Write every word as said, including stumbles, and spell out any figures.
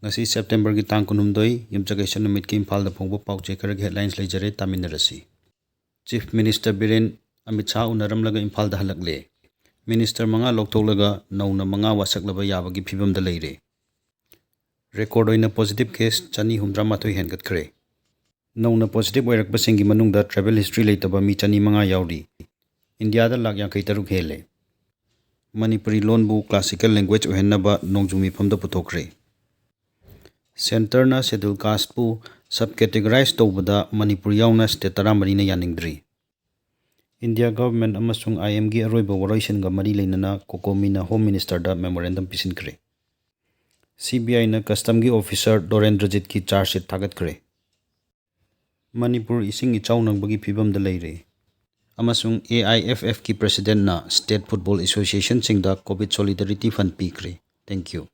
ꯉꯁꯤ ꯁꯦꯞꯇꯦꯝꯕꯔꯒꯤ ꯇꯥꯡ ꯀꯨꯟꯍꯨꯝꯗꯣꯏ, ꯌꯨꯝꯁꯀꯩꯁ ꯅꯨꯃꯤꯠꯀꯤ ꯏꯝꯐꯥꯜꯗ ꯐꯣꯡꯕ ꯄꯥꯎ ꯆꯦ ꯈꯔꯒꯤ headlines ꯂꯩꯖꯔꯦ, ꯇꯥꯃꯤꯟꯅꯔꯁꯤ꯫ Chief Minister ꯕꯤꯔꯦꯟ ꯑꯃꯤꯠ ꯁꯥꯍ ꯎꯅꯔꯝꯂꯒ ꯏꯝꯐꯥꯜꯗ ꯍꯜꯂꯛꯂꯦ꯫ Minister ꯃꯉꯥ ꯂꯧꯊꯣꯛꯂꯒ ꯅꯧꯅ ꯃꯉꯥ ꯋꯥꯁꯛꯂꯕ ꯌꯥꯕꯒꯤ ꯐꯤꯕꯝꯗ ꯂꯩꯔꯦ꯫ Record ꯑꯣꯏꯅ positive case ꯆꯅꯤ ꯍꯨꯝꯗ꯭ꯔꯥ ꯃꯥꯊꯣꯏ ꯍꯦꯟꯒꯠꯈ꯭ꯔꯦ꯫ ꯅꯧꯅ positive ꯑꯣꯏꯔꯛꯄꯁꯤꯡꯒꯤ ꯃꯅꯨꯡꯗ travel history ꯂꯩꯇꯕ ꯃꯤ ꯆꯅꯤ ꯃꯉꯥ ꯌꯥꯎꯔꯤ꯫ ꯏꯟꯗꯤꯌꯥꯗ ꯂꯥꯈ ꯌꯥꯡꯈꯩ ꯇꯔꯨꯛ ꯍꯦꯜꯂꯦ꯫ ꯃꯅꯤꯄꯨꯔꯤ ꯂꯣꯟꯕꯨ classical language ꯑꯣꯏꯍꯟꯅꯕ ꯅꯣꯡꯖꯨ ꯃꯤꯐꯝꯗ ꯄꯨꯊꯣꯛꯈ꯭ꯔꯦ꯫ Centreꯅ Scheduled Casteꯄꯨ sub categorize ꯇꯧꯕꯗ ꯃꯅꯤꯄꯨꯔ ꯌꯥꯎꯅ state ꯇꯔꯥꯃꯔꯤꯅ ꯌꯥꯅꯤꯡꯗ꯭ꯔꯤ꯫ India Government ꯑꯃꯁꯨꯡ IMꯒꯤ ꯑꯔꯣꯏꯕ ꯋꯥꯔꯣꯏꯁꯤꯟꯒ ꯃꯔꯤ ꯂꯩꯅꯅ COCOMIꯅ Home Ministerꯗ memorandum ꯄꯤꯁꯤꯟꯈ꯭ꯔꯦ꯫ CBIꯅ Customꯒꯤ officer ꯗꯣꯔꯦꯟꯗ꯭ꯔꯖꯤꯠꯀꯤ charge sheet ꯊꯥꯒꯠꯈ꯭ꯔꯦ꯫ Manipur ꯏꯁꯤꯡ ꯏꯆꯥꯎ ꯅꯪꯕꯒꯤ ꯐꯤꯕꯝꯗ ꯂꯩꯔꯦ꯫ ꯑꯃꯁꯨꯡ AIFFꯀꯤ Presidentꯅ state football associationꯁꯤꯡꯗ COVID solidarity fund ꯄꯤꯈ꯭ꯔꯦ꯫ Thank you꯫